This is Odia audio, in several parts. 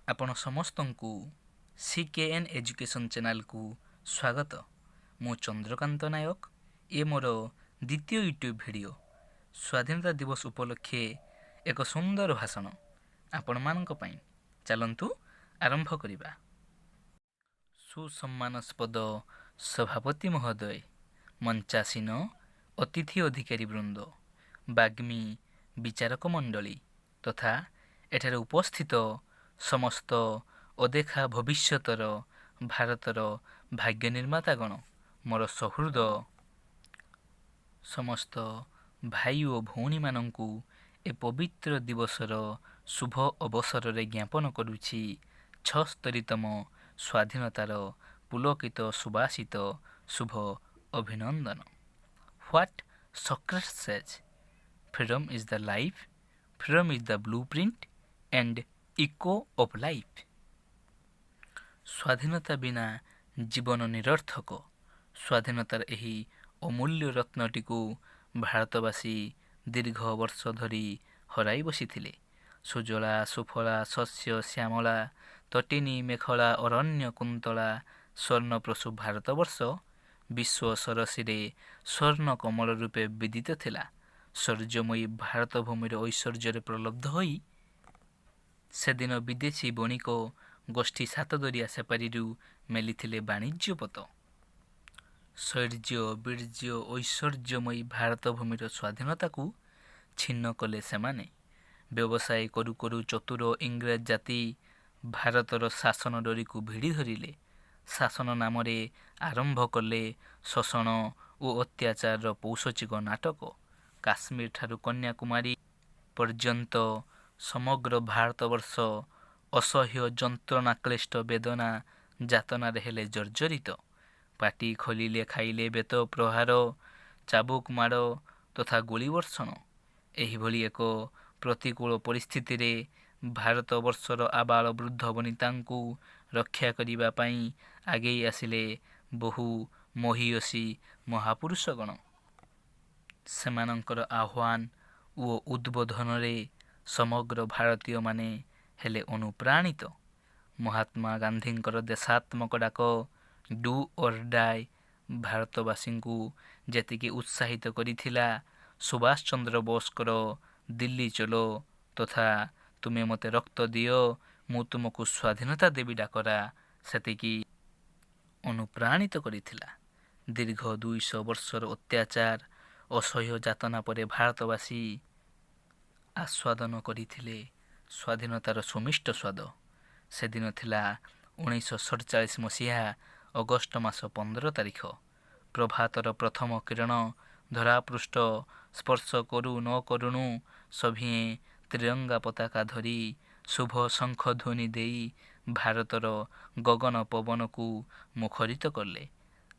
ଆପଣ ସମସ୍ତଙ୍କୁ ସି.କେ.ଏନ୍ ଏଜୁକେସନ୍ ଚ୍ୟାନେଲକୁ ସ୍ୱାଗତ। ମୁଁ ଚନ୍ଦ୍ରକାନ୍ତ ନାୟକ। ଏ ମୋର ଦ୍ୱିତୀୟ ୟୁଟ୍ୟୁବ୍ ଭିଡ଼ିଓ। ସ୍ୱାଧୀନତା ଦିବସ ଉପଲକ୍ଷେ ଏକ ସୁନ୍ଦର ଭାଷଣ ଆପଣମାନଙ୍କ ପାଇଁ। ଚାଲନ୍ତୁ ଆରମ୍ଭ କରିବା। ସୁସମ୍ମାନସ୍ପଦ ସଭାପତି ମହୋଦୟ, ମଞ୍ଚାସୀନ ଅତିଥି ଅଧିକାରୀ ବୃନ୍ଦ, ବାଗ୍ମୀ ବିଚାରକ ମଣ୍ଡଳୀ ତଥା ଏଠାରେ ଉପସ୍ଥିତ ସମସ୍ତ ଅଦେଖା ଭବିଷ୍ୟତର ଭାରତର ଭାଗ୍ୟ ନିର୍ମାତାଗଣ, ମୋର ସହୃଦ ସମସ୍ତ ଭାଇ ଓ ଭଉଣୀମାନଙ୍କୁ ଏ ପବିତ୍ର ଦିବସର ଶୁଭ ଅବସରରେ ଜ୍ଞାପନ କରୁଛି 76ତମ ସ୍ୱାଧୀନତାର ପୁଲକିତ ସୁବାସିତ ଶୁଭ ଅଭିନନ୍ଦନ। What Socrates says, "Freedom is the life, freedom is the blueprint and echo of life." ସ୍ୱାଧୀନତା ବିନା ଜୀବନ ନିରର୍ଥକ। ସ୍ୱାଧୀନତାର ଏହି ଅମୂଲ୍ୟ ରତ୍ନଟିକୁ ଭାରତବାସୀ ଦୀର୍ଘ ବର୍ଷ ଧରି ହରାଇ ବସିଥିଲେ। ସୁଜଳା ସୁଫଳା ଶସ୍ୟ ଶ୍ୟାମଳା ତଟିନୀ ମେଖଳା ଅରଣ୍ୟ କୁନ୍ତଳା ସ୍ୱର୍ଣ୍ଣପ୍ରସୂ ଭାରତବର୍ଷ ବିଶ୍ୱ ସରସିରେ ସ୍ୱର୍ଣ୍ଣ କମଳ ରୂପେ ବିଦିତ ଥିଲା। ଶୌର୍ଯ୍ୟମୟୀ ଭାରତ ଭୂମିର ଐଶ୍ୱର୍ଯ୍ୟରେ ପ୍ରଲବ୍ଧ ହୋଇ ସେଦିନ ବିଦେଶୀ ବଣିକ ଗୋଷ୍ଠୀ ସାତଦରିଆ ସେପାରିରୁ ମେଲିଥିଲେ ବାଣିଜ୍ୟ ପୋତ। ଶୌର୍ଯ୍ୟ ବୀର୍ଯ୍ୟ ଐଶ୍ୱର୍ଯ୍ୟମୟୀ ଭାରତ ଭୂମିର ସ୍ୱାଧୀନତାକୁ ଛିନ୍ନ କଲେ ସେମାନେ। ବ୍ୟବସାୟ କରୁ କରୁ ଚତୁର ଇଂରେଜ ଜାତି ଭାରତର ଶାସନ ଡୋରିକୁ ଭିଡ଼ି ଧରିଲେ। ଶାସନ ନାମରେ ଆରମ୍ଭ କଲେ ଶୋଷଣ ଓ ଅତ୍ୟାଚାରର ପୈଶାଚିକ ନାଟକ। କାଶ୍ମୀରଠାରୁ କନ୍ୟାକୁମାରୀ ପର୍ଯ୍ୟନ୍ତ ସମଗ୍ର ଭାରତବର୍ଷ ଅସହ୍ୟ ଯନ୍ତ୍ରଣାକ୍ଳିଷ୍ଟ ବେଦନା ଯାତନାରେ ହେଲେ ଜର୍ଜରିତ। ପାଟି ଖୋଲିଲେ ଖାଇଲେ ବେତ ପ୍ରହାର, ଚାବୁକ ମାଡ଼ ତଥା ଗୁଳି ବର୍ଷଣ। ଏହିଭଳି ଏକ ପ୍ରତିକୂଳ ପରିସ୍ଥିତିରେ ଭାରତବର୍ଷର ଆବାଳ ବୃଦ୍ଧ ବନିତାଙ୍କୁ ରକ୍ଷା କରିବା ପାଇଁ ଆଗେଇ ଆସିଲେ ବହୁ ମହୀୟସୀ ମହାପୁରୁଷଗଣ। ସେମାନଙ୍କର ଆହ୍ୱାନ ଓ ଉଦ୍ବୋଧନରେ ସମଗ୍ର ଭାରତୀୟମାନେ ହେଲେ ଅନୁପ୍ରାଣିତ। ମହାତ୍ମା ଗାନ୍ଧୀଙ୍କର ଦେଶାତ୍ମକ ଡାକ 'do or ଡାଏ' ଭାରତବାସୀଙ୍କୁ ଯେତିକି ଉତ୍ସାହିତ କରିଥିଲା, ସୁଭାଷ ଚନ୍ଦ୍ର ବୋଷଙ୍କର 'ଦିଲ୍ଲୀ ଚଲୋ' ତଥା 'ତୁମେ ମୋତେ ରକ୍ତ ଦିଅ, ମୁଁ ତୁମକୁ ସ୍ୱାଧୀନତା ଦେବି' ଡାକରା ସେତିକି ଅନୁପ୍ରାଣିତ କରିଥିଲା। ଦୀର୍ଘ 200 ବର୍ଷର ଅତ୍ୟାଚାର, ଅସହ୍ୟ ଯାତନା ପରେ ଭାରତବାସୀ ଆସ୍ୱାଦନ କରିଥିଲେ ସ୍ୱାଧୀନତାର ସୁମିଷ୍ଟ ସ୍ୱାଦ। ସେଦିନ ଥିଲା 1947 ମସିହା ଅଗଷ୍ଟ ମାସ 15 ତାରିଖ। ପ୍ରଭାତର ପ୍ରଥମ କିରଣ ଧରାପୃଷ୍ଠ ସ୍ପର୍ଶ କରୁ ନ କରୁଣୁ ସଭିଏଁ ତ୍ରିରଙ୍ଗା ପତାକା ଧରି ଶୁଭ ଶଙ୍ଖ ଧ୍ୱନି ଦେଇ ଭାରତର ଗଗନ ପବନକୁ ମୁଖରିତ କଲେ।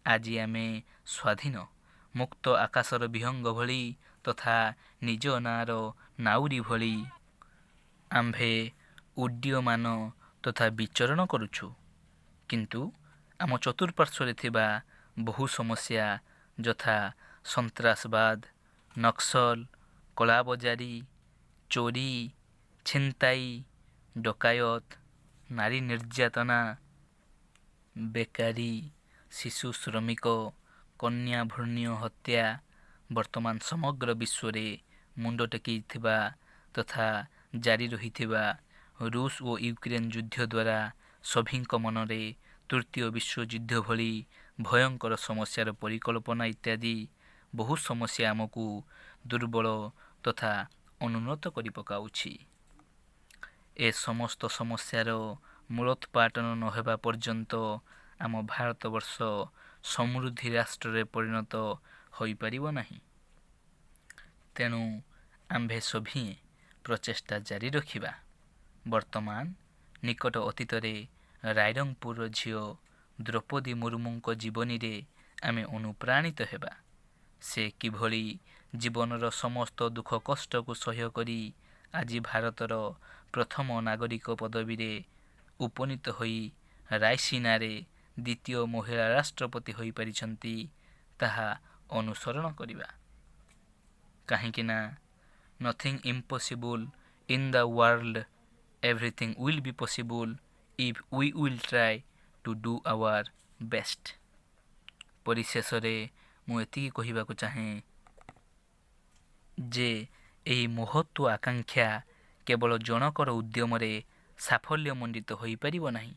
ଆଜି ଆମେ ସ୍ୱାଧୀନ। ମୁକ୍ତ ଆକାଶର ବିହଙ୍ଗ ଭଳି ତଥା ନିଜ ନାଁର ନାଉରୀ ଭଳି ଆମ୍ଭେ ଉଡ୍ଡୀୟମାନ ତଥା ବିଚରଣ କରୁଛୁ। କିନ୍ତୁ ଆମ ଚତୁଃପାର୍ଶ୍ୱରେ ଥିବା ବହୁ ସମସ୍ୟା ଯଥା ସନ୍ତ୍ରାସବାଦ, ନକ୍ସଲ, କଳାବଜାରୀ, ଚୋରି, ଛିନତାଇ, ଡକାୟତ, ନାରୀ ନିର୍ଯାତନା, ବେକାରୀ, ଶିଶୁ ଶ୍ରମିକ, କନ୍ୟା ଭ୍ରୂଣ ହତ୍ୟା, ବର୍ତ୍ତମାନ ସମଗ୍ର ବିଶ୍ୱରେ ମୁଣ୍ଡ ଟେକିଥିବା ତଥା ଜାରି ରହିଥିବା ରୁଷ ଓ ୟୁକ୍ରେନ ଯୁଦ୍ଧ ଦ୍ୱାରା ସଭିଙ୍କ ମନରେ ତୃତୀୟ ବିଶ୍ୱଯୁଦ୍ଧ ଭଳି ଭୟଙ୍କର ସମସ୍ୟାର ପରିକଳ୍ପନା ଇତ୍ୟାଦି ବହୁ ସମସ୍ୟା ଆମକୁ ଦୁର୍ବଳ ତଥା ଅନୁନ୍ନତ କରି ପକାଉଛି। ଏ ସମସ୍ତ ସମସ୍ୟାର ମୂଳୋତ୍ପାଟନ ନ ହେବା ପର୍ଯ୍ୟନ୍ତ ଆମ ଭାରତବର୍ଷ ସମୃଦ୍ଧି ରାଷ୍ଟ୍ରରେ ପରିଣତ ହୋଇପାରିବ ନାହିଁ। ତେଣୁ ଆମ୍ଭେ ସଭିଏଁ ପ୍ରଚେଷ୍ଟା ଜାରି ରଖିବା। ବର୍ତ୍ତମାନ ନିକଟ ଅତୀତରେ ରାଇରଙ୍ଗପୁରର ଝିଅ ଦ୍ରୌପଦୀ ମୁର୍ମୁଙ୍କ ଜୀବନୀରେ ଆମେ ଅନୁପ୍ରାଣିତ ହେବା। ସେ କିଭଳି ଜୀବନର ସମସ୍ତ ଦୁଃଖ କଷ୍ଟକୁ ସହ୍ୟ କରି ଆଜି ଭାରତର ପ୍ରଥମ ନାଗରିକ ପଦବୀରେ ଉପନୀତ ହୋଇ ରାଇସିନାରେ ଦ୍ୱିତୀୟ ମହିଳା ରାଷ୍ଟ୍ରପତି ହୋଇପାରିଛନ୍ତି, ତାହା ଅନୁସରଣ କରିବା। କାହିଁକିନା, "Nothing impossible in the world Everything will be possible if we will try to do our best. ପରିଶେଷରେ ମୁଁ ଏତିକି କହିବାକୁ ଚାହେଁ ଯେ ଏହି ମହତ୍ତ୍ୱ ଆକାଂକ୍ଷା କେବଳ ଜଣକର ଉଦ୍ୟମରେ ସାଫଲ୍ୟମଣ୍ଡିତ ହୋଇପାରିବ ନାହିଁ।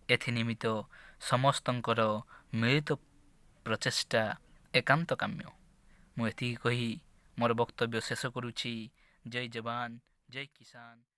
ଏଥିନିମିତ୍ତ ସମସ୍ତଙ୍କର ମିଳିତ ପ୍ରଚେଷ୍ଟା ଏକାନ୍ତ କାମ୍ୟ। ମୁଁ ଏତିକି କହି ମୋର ବକ୍ତବ୍ୟ ଶେଷ କରୁଛି। ଜୟ ଯବାନ, ଜୟ କିଷାନ।